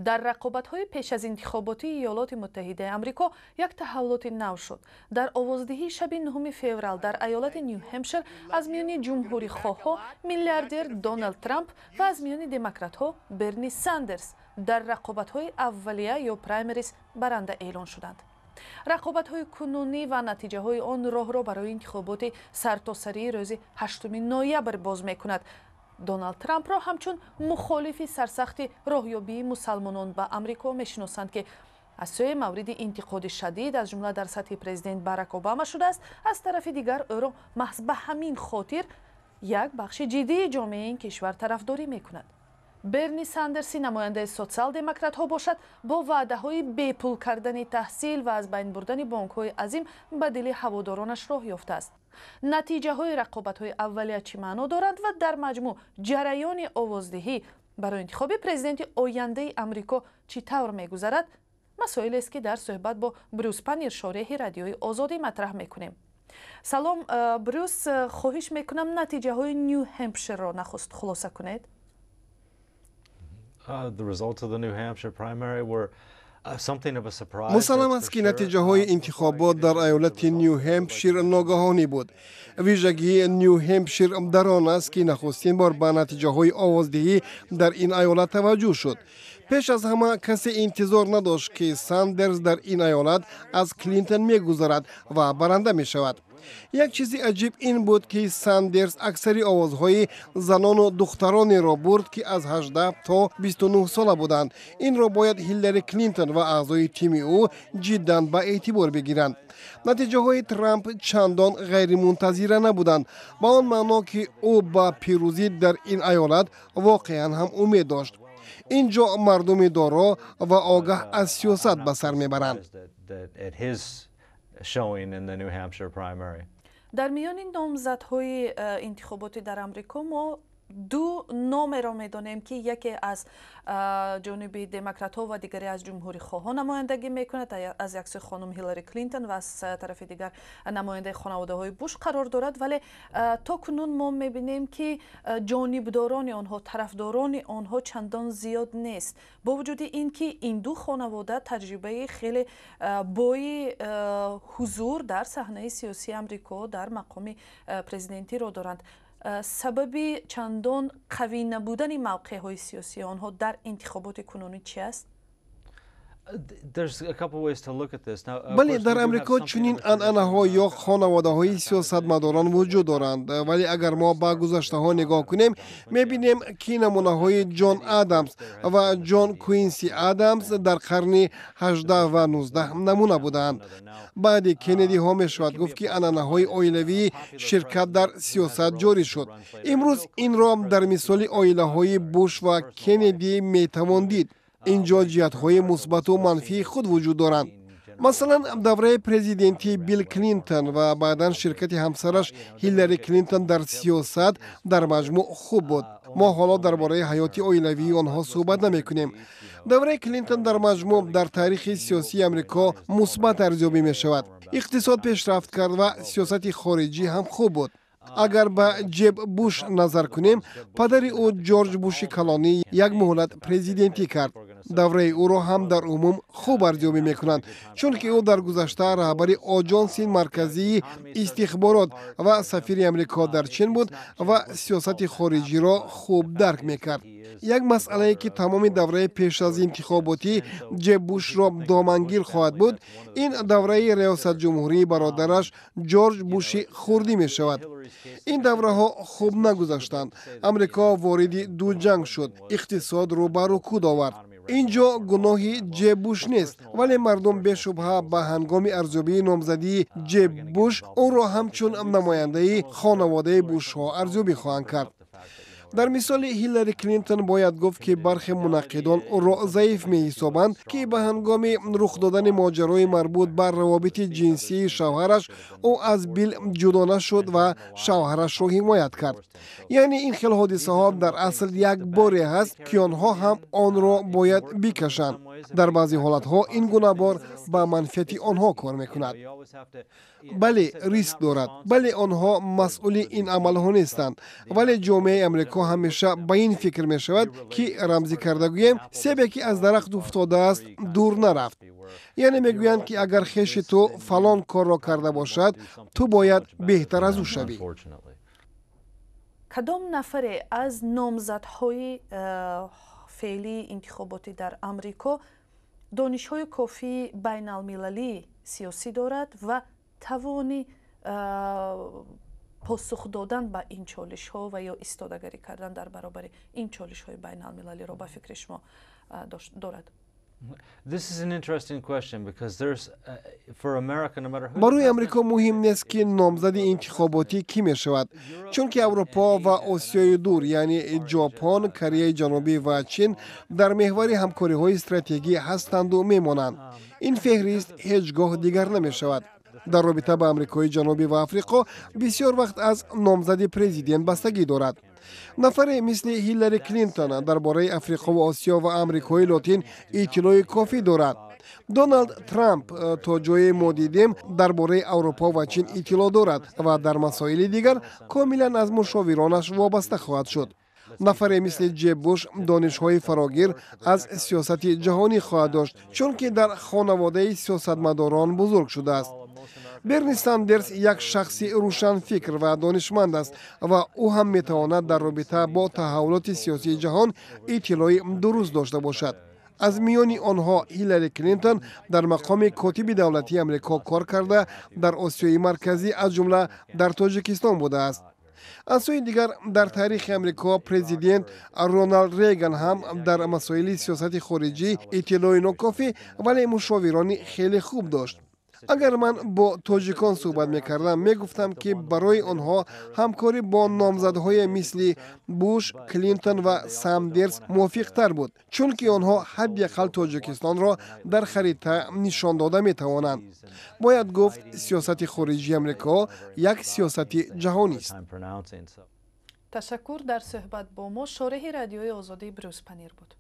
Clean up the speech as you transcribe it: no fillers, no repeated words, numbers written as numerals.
Дар рақобатҳои пеш аз интихоботии Иёлоти Муттаҳидаи Амрико як таҳаввулоти нав шуд. Дар овоздиҳии шаби 9 феврал дар айолати Ню Ҳемпшир аз миёни ҷумҳурихоҳҳо миллиардер Доналд Трамп ва аз миёни демократҳо Берни Сандерс дар рақобатҳои аввалия ё праймериз баранда эълон шуданд. Рақобатҳои кунунӣ ва натиҷаҳои он роҳро барои интихоботи сартосарии рӯзи 8 ноябр боз мекунад. Доналд Трампро ҳамчун мухолифи сарсахти роҳёбии мусалмонон ба Амрико мешиносанд, ки аз сӯи мавриди интиқоди шадид, аз ҷумла дар сатҳи президент Барак Обама шудааст. Аз тарафи дигар, ӯро маҳз ба ҳамин хотир як бахши ҷиддии ҷомеаи ин кишвар тарафдорӣ мекунад. Берни Сандерси намояндаи социал-демократҳо бошад, бо ваъдаҳои бепул кардани таҳсил ва аз байн бурдани бонкҳои азим ба дили ҳаводоронаш роҳ ёфтааст. Натиҷаҳои рақобатҳои аввалия чӣ маъно доранд ва дар маҷмӯъ ҷараёни овоздиҳӣ барои интихоби президенти ояндаи Амрико чӣ тавр мегузарад, масоилест, ки дар суҳбат бо Брюс Панир, шореҳи Радиои Озодӣ, матраҳ мекунем. Салом, Брюс, хоҳиш мекунам, натиҷаҳои Ню Ҳемпширро нахуст хулоса кунед. The results of the New Hampshire primary were Мусаллам аст, ки натиҷаҳои интихобот дар айолати Ню Ҳемпшир ногаҳонӣ буд. Вижагии Ню Ҳемпшир дар он аст, ки нахустин бор ба натиҷаҳои овоздиҳӣ дар ин айолат таваҷҷӯҳ шуд. Пеш аз ҳама, касе интизор надошт, ки Сандерс дар ин айолат аз Клинтон мегузарад ва баранда мешавад. Як чизи аҷиб ин буд, ки Сандерс аксари овозҳои занону духтаронеро бурд, ки аз 18 то 29 сола буданд. Инро бояд Ҳиллари Клинтон ва аъзои тими ӯ ҷиддан ба эътибор бигиранд. Натиҷаҳои Трамп чандон ғайримунтазира набуданд, ба он маъно, ки ӯ ба пирӯзӣ дар ин айолат воқеан ҳам умед дошт. Ин ҷо мардуми доро ва огаҳ аз сиёсат ба сар мебаранд. Showing in the New Hampshire primary. Дар миёни номзадҳои интихоботӣ дар Амрико мо ду номеро медонем, ки яке аз ҷониби демократҳо ва дигаре аз ҷумҳурихоҳон намояндагӣ мекунад. Аз як сӯи хонум Ҳиллари Клинтон ва аз тарафи дигар намояндаи хонаводаҳои Буш қарор дорад, вале то кунун мо мебинем, ки ҷонибдорони онҳо, тарафдорони онҳо чандон зиёд нест, бо вуҷуди ин ки ин ду хонавода таҷрибаи хеле бои ҳузур дар саҳнаи сиёсии Амрико дар мақоми президентиро доранд. Сабаби чандон қавӣ набудани мавқеъҳои сиёсии онҳо дар интихоботи кунунӣ чи аст? Бале, дар Амрико чунин анъанаҳо ё хонаводаҳои сиёсатмадорон вуҷуд доранд, вале агар мо ба гузаштаҳо нигоҳ кунем, мебинем, ки намунаҳои Ҷон Адамс ва Ҷон Куинси Адамс дар қарни 18 ва 19 намуна буданд. Баъди Кеннедиҳо мешавад гуфт, ки анъанаҳои оилавии ширкат дар сиёсат ҷорӣ шуд. Имрӯз инро дар мисоли оилаҳои Буш ва Кеннеди метавон дид. Ин ҷо ҷиҳатҳои мусбату манфии худ вуҷуд доранд. Масалан, давраи президентии Билл Клинтон ва баъдан ширкати ҳамсараш Ҳиллари Клинтон дар сиёсат дар маҷмӯъ хуб буд. Мо ҳоло дар бораи ҳаёти оилавии онҳо суҳбат намекунем. Давраи Клинтон дар маҷмӯъ дар таърихи сиёсии Амрико мусбат арзёбӣ мешавад. Иқтисод пешрафт кард ва сиёсати хориҷӣ ҳам хуб буд. Агар ба Ҷеб Буш назар кунем, падари ӯ, Ҷорҷ Буши калонӣ, як муҳлат президентӣ кард. Давраи ӯро ҳам дар умум хуб арзёбӣ мекунанд, чунки ӯ дар гузашта раҳбари Оҷонси марказии истихборот ва сафири Амрико дар Чин буд ва сиёсати хориҷиро хуб дарк мекард. Як масъалае, ки тамоми давраи пеш аз интихоботӣ Ҷеб Бушро домангир хоҳад буд, ин давраи риёсатҷумҳурии бародараш Ҷорҷ Буши хурдӣ мешавад. Ин давраҳо хуб нагузаштанд. Амрико вориди ду ҷанг шуд, иқтисод рӯ ба рукуд овард. Ин ҷо гуноҳи Ҷеб Буш нест, вале мардум бешубҳа ба ҳангоми арзёбии номзадии Ҷеб Буш ӯро ҳамчун намояндаи хонаводаи Бушҳо арзёбӣ хоҳанд кард. Дар мисоли Ҳиллари Клинтон бояд гуфт, ки бархе мунаққидон ӯро заиф меҳисобанд, ки ба ҳангоми рух додани моҷарои марбут ба равобити ҷинсии шавҳараш ӯ аз Билл ҷудо нашуд ва шавҳарашро ҳимоят кард. Яъне ин хел ҳодисаҳо дар асл як боре ҳаст, ки онҳо ҳам онро бояд бикашанд. Дар баъзе ҳолатҳо ин гуна бор ба манфиати онҳо кор мекунад. Бале, риск дорад. Бале, онҳо масъули ин амалҳо нестанд, вале ҷомеаи Амрико ҳамеша ба ин фикр мешавад, ки, рамзӣ карда гӯем, себе ки аз дарахт уфтодааст, дур нарафт. Яъне мегӯянд, ки агар хеши ту фалон корро карда бошад, ту бояд беҳтар аз ӯ шавӣ. Кадом нафаре аз номзадҳои феълии интихоботӣ дар Амрико донишҳои кофии байналмилалии сиёсӣ дорад ва тавони посух додан ба ин чолишҳо ва ё истодагарӣ кардан дар баробари ин чолишҳои байналмилалиро ба фикри шумо дорад? Барои Амрико муҳим нест, ки номзади интихоботӣ кӣ мешавад, чунки Аврупо ва Осиёи Дур, яъне Ҷопон, Кореяи Ҷанубӣ ва Чин, дар меҳвари ҳамкориҳои стратегӣ ҳастанду мемонанд. Ин феҳрист ҳеҷ гоҳ дигар намешавад. Дар робита ба Амрикои Ҷанубӣ ва Африқо бисёр вақт аз номзади президент бастагӣ дорад. Нафаре мисли Ҳиллари Клинтон дар бораи Африқову Осиё ва Амрикои Лотин иттилои кофӣ дорад. Доналд Трамп, то ҷое мо дидем, дар бораи Аврупо ва Чин иттилоъ дорад ва дар масоили дигар комилан аз мушовиронаш вобаста хоҳад шуд. Нафаре мисли Ҷеб Буш донишҳои фарогир аз сиёсати ҷаҳонӣ хоҳад дошт, чунки дар хонаводаи сиёсатмадорон бузург шудааст. Берни Сандерс як шахси рӯшанфикр ва донишманд аст ва ӯ ҳам метавонад дар робита бо таҳаввулоти сиёсии ҷаҳон иттилои дуруст дошта бошад. Аз миёни онҳо Ҳиллари Клинтон дар мақоми котиби давлатии Амрико кор карда, дар Осиёи Марказӣ, аз ҷумла дар Тоҷикистон будааст. Аз сӯи дигар, дар таърихи Амрико президент Роналд Реган ҳам дар масоили сиёсати хориҷӣ иттилои нокофӣ, вале мушовирони хеле хуб дошт. Агар ман бо тоҷикон суҳбат мекардам, мегуфтам, ки барои онҳо ҳамкорӣ бо номзадҳое мисли Буш, Клинтон ва Сандерс мувофиқтар буд, чунки онҳо ҳадди ақал Тоҷикистонро дар харита нишон дода метавонанд. Бояд гуфт, сиёсати хориҷии Амрико як сиёсати ҷаҳонист. Ташаккур. Дар суҳбат бо мо шореҳи Радиои Озодӣ Брюс Панир буд.